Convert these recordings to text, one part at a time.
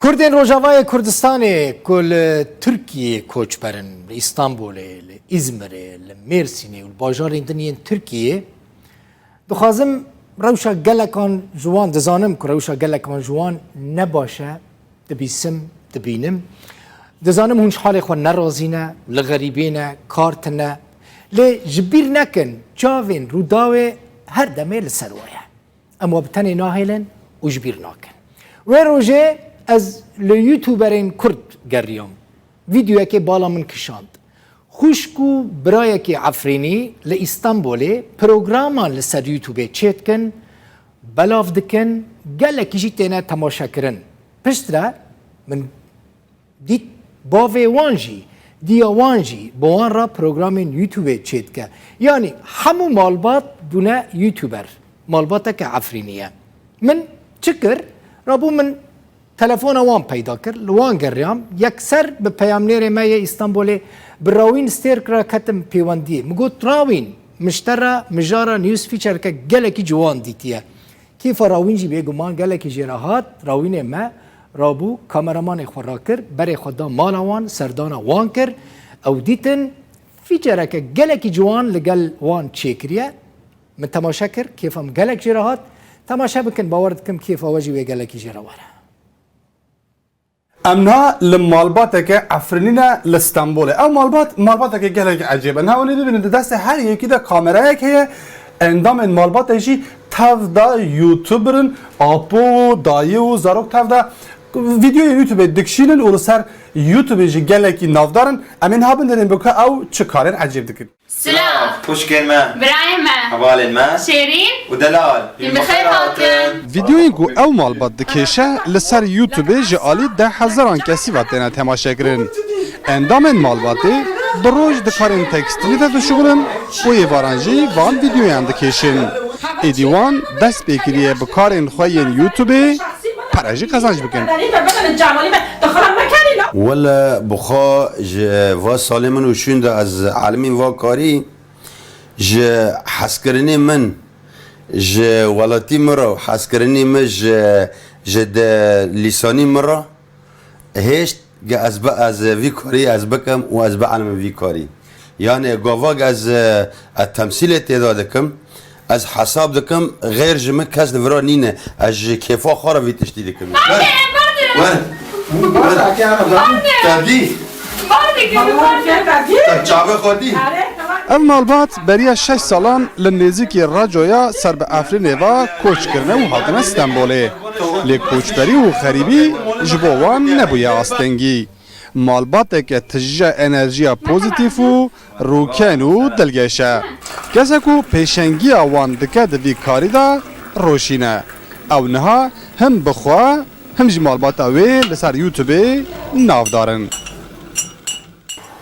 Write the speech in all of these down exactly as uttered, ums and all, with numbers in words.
Kurdên Rojavayê Kurdistanê ku li Tirkiyê koçber in, li Îstanbulê, li Îzmirê, li Mêrsînê û li bajarên din yên Tirkiyê, dixwazim rewşa gelekan ji wan, dizanim ku rewşa gelekan ji wan ne baş e, dibîsim, dibînim. Dizanim hûn ji halê xwe nerazî ne, li xerîbê ne, kar tune. Lê ji bîr nekin, çavên Rûdawê her demê li ser we ye. Em we bi tenê nahêlin û ji bîr nakin. Wê rojê ez li YouTuberên Kurd geriyam. Vîdeoyekê bala min kişand. Xwişk û birayekî Efrînî li Îstanbulê programan li ser YouTubeê çêdikin, belav dikin, gelekî jî têne temaşekirin. Piştre min dît bavê wan jî, diya wan jî bi wan re programên YouTubeê çêdike. Yanî hemû malbat bûne YouTuber. Malbateke Efrînî ye. Min çi kir? Rabû min telefona wan peyda kir, li wan geriyam. Yekser bi peyamnêrê me yê Îstanbulê, bi Rawîn Stêrk re ketim pêwendiyê. Min got, Rawîn, min ji te re mijara news featureke gelekî ciwan dîtiye. Kêfa Rawîn jî bêguman gelekî jê re hat. Rawînê me rabû kameramanê xwe rakir, berê xwe da mala wan, serdana wan kir. Ew dîtin featureke gelekî ciwan li gel wan çêkiriye. Min temaşe kir, kêfa min gelek jê re hat. Temaşe bikin, bawer dikim kêfa we jî wê gelekî jê re were. Em niha li malbateke Efrînî ne li Stenbolê. Ew malbat, malbateke gelek ecêb e. Niha hûn ê bibînin, di destê her yekî de kamerayek heye. Endamên malbatê jî tev de YouTuber in, apo û dayî û zarok tev de vîdeoyên YouTubeê dikişînin û li ser YouTubeê jî gelekî navdar in. Em ê niha binêrin bi ku ew çi karên ecêb dikin. Silav. Xwişkên me. Birayên me. Hevalên me. Şêrîn. Û delal. Hûn bi xêr hatin. Vîdeoyên ku ew malbat dikêşe li ser YouTubeê ji alî deh hezaran kesî ve têne temaşekirin. Endamên malbatê bi roj di karên tekstîlî de dişuxulin û êvaran jî van vîdeoyan dikêşin. Êdî wan dest pê kiriye bi karên xwe yên YouTubeê pere jî qezenc bikin. Wele bi xwe ji va salê min û şûn de ez elimîm va karî ji hezkirinê min ji welatî min re û hezkirinê min ji, ji de lîsanî min re hêşt ge ez bi, ez vî karî ez bikim û ez bielimim vî karî. Yanê gava ge ez, ez temsîlê têda dikim, ez hesab dikim, xêr ji min kes li vira nîne. Ez ji kêfa xwe re vî tiştî dikim. Were, were, were. Te dî? Te çavê xwe dî? Ev malbat beriya şeş salan li nêzîkî Racoya ser bi Efrînê ve koç kirine û hatine Stenbolê. Lê koçberî û xerîbî ji bo wan nebûye astengî. Malbateke tijî enerjiya pozîtîf û rûken û dilgeş e. Kesek ku pêşengiya wan dike di vî karî de roşîn e. Ew niha him bi xwe, him jî malbata wê li ser YouTubeê navdar in.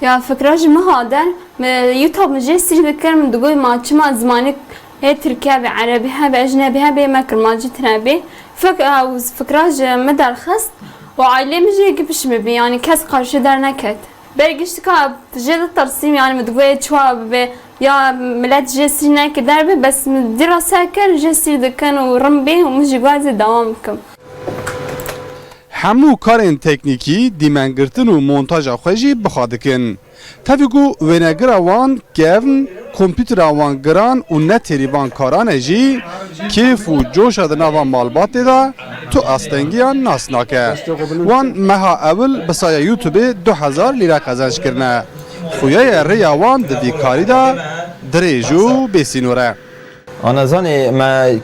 Ya fikra ji min haden, me YouTube min jê sîr dikir, min digot ma çima zimanê hê tirkî hebe, erebî hebe, ecnebî hebe, me kir ma cî tune bê. Fik-, ew fikra ji min derxist û aîlê min jê gipiş min bî, yanî kes qarşî derneket. Ber giştika jê ditirsîm, yanî min digot çawa bibe, ya milet jê sîr neke derbe, bes min dî re ser kir, jê sîr dikin û rim bê û min jî got ez ê dewam bikim. Hemû karên teknîkî, dîmengirtin û montaja xwe jî bi xwe dikin. Tevî ku wênegira wan kevn, kompûtera wan giran û ne têrî van karan e jî, kêf û coşa di nava malbatê de tu astengiyan nas nake. Wan meha ewil bi saya YouTubeê du hezar lîre qezenc kirine. Xuya ye rêya wan di vî karî de dirêj û bêsînor e. Ana zanî, me,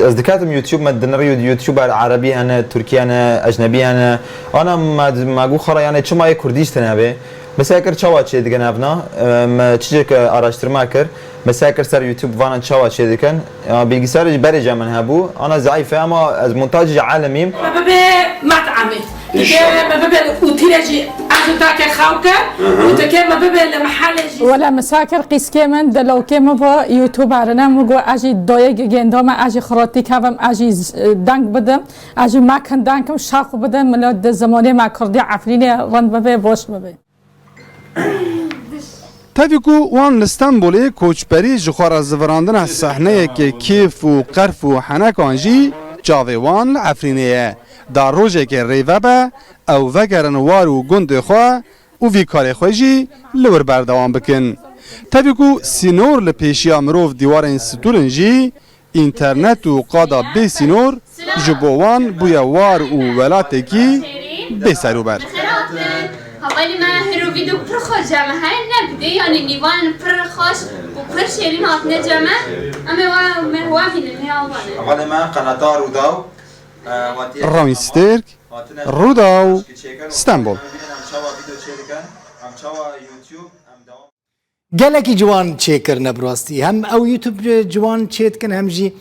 ez diketim YouTube, me dinirî YouTuber erebî hene, tirkî hene, ecnebî hene. Ana me, me got xwe re, yanê çima yê kurdî jî tune be? Mesela kir çawa çê dikin evna? Em, çicek araştirma kir. Mesela kir ser YouTube vanan çawa çê dikin. Ya, bilgisayar jî berê cem min hebû. Ana zeîf e ama ez montaj jî elimîm. Me bibe met'emê. Dike me bibe ûtîle jî ez û take xew ke û dike me bibe li mehelê jî. Wele misakir qîskê min, delawkê min va YouTuber ne, min got ez jî dayê gênda me, ez jî xiratî kevim, ez jî, e, deng bidim, ez jî mekin dengim, şax bidim, milet di zimanê me kurdî Efrînê rind bibe, baş bibe. Tevî ku wan li Stenbolê koçberî ji xwe re zivirandine sehneyeke kêf û qerf û henekan jî çavê wan li Efrînê ye. Da rojekê rê vebe, ew vegerin war û gundê xwe û vî karê xwe jî li wir berdewam bikin. Tevî ku sînor li pêşiya mirov dîwarên stûr in jî, înternet û qada bê sînor ji bo wan bûye war û welatekî bê serûber. Hevalê me hero vîdeo pir xweş cem e, ne bidê, yanî nîvan pir xweş û pir şêrîn hatine cem e. Em ê we, me we bînin, hê avan e. Hevalê me qenata Rûdaw, e, watiye Rawîn Stêrk, Rûdaw, Stenbol. Em çawa vîdeo çêdikin, em çawa YouTube, em dewam Gelekî ciwan çêkirine bi rastî. Hem ew YouTube ciwan çêdikin, hem jî,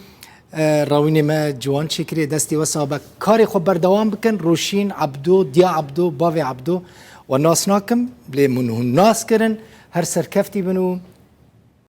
e, rawînê me ciwan çêkiriye. Destê we sax be. Karê xwe berdewam bikin. Roşîn Ebdo, Diya Ebdo, Bavê Ebdo. We nas nakim, lê min hûn nas kirin. Her serkeftî bin û